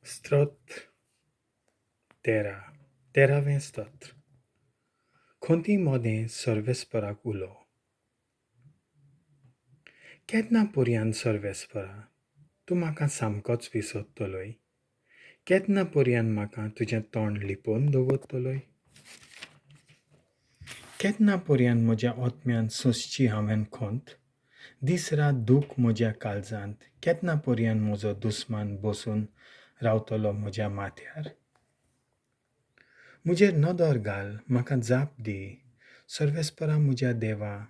स्तोत्र 13, तेरावें स्तोत्र. खंती मोदें सर्वेस्पराक उलो. केन्ना पर्यान सर्वेस्परा तूं म्हाका सामकोच विसरतलोय? केन्ना पर्यान म्हाका तुजें तोंड लिपोवन दवरतलोय? केन्ना पर्यान म्हज्या आत्म्यान सोंसची हांवें खंत? दीस रात दूख म्हज्या काळजांत. केन्ना पर्यान म्हजो दुस्मान बसून रावतलो म्हज्या माथ्यार? म्हजेर नदर घाल, म्हाका जाप दी, सर्वेस्परा म्हज्या देवा.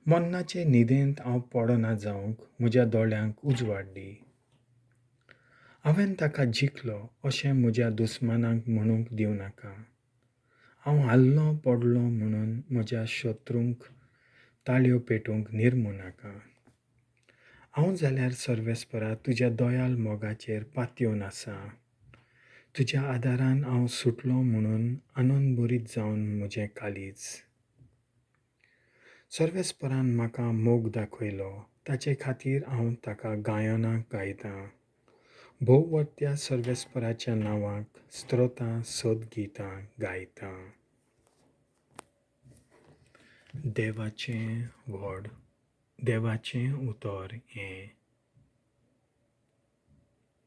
मन्नाचे न्हिदेंत हांव पडना जावंक म्हज्या दोळ्यांक उजवाड दी. हांवें ताका जिखलो अशें म्हज्या दुस्मानांक म्हणूंक दिवं नाका. हांव हारलों पडलों म्हणून म्हज्या शत्रूंक ताळयो पेटूंक निर्मूं नाका. हांव जाल्यार सर्वेस्परा तुज्या दयाळ मोगाचेर पातयेवन आसा. तुज्या आदारान हांव सुटलो म्हणून आनंदभरीत जावन म्हजें काळीज. सर्वेस्परान म्हाका मोग दाखयलो, ताचे खातीर हांव ताका गायनां गायतां. भोववर्त्या सर्वेस्पराच्या नांवाक स्तोत्रां सदगितां गायतां. देवाचें व्हड, देवाचें उतर हें.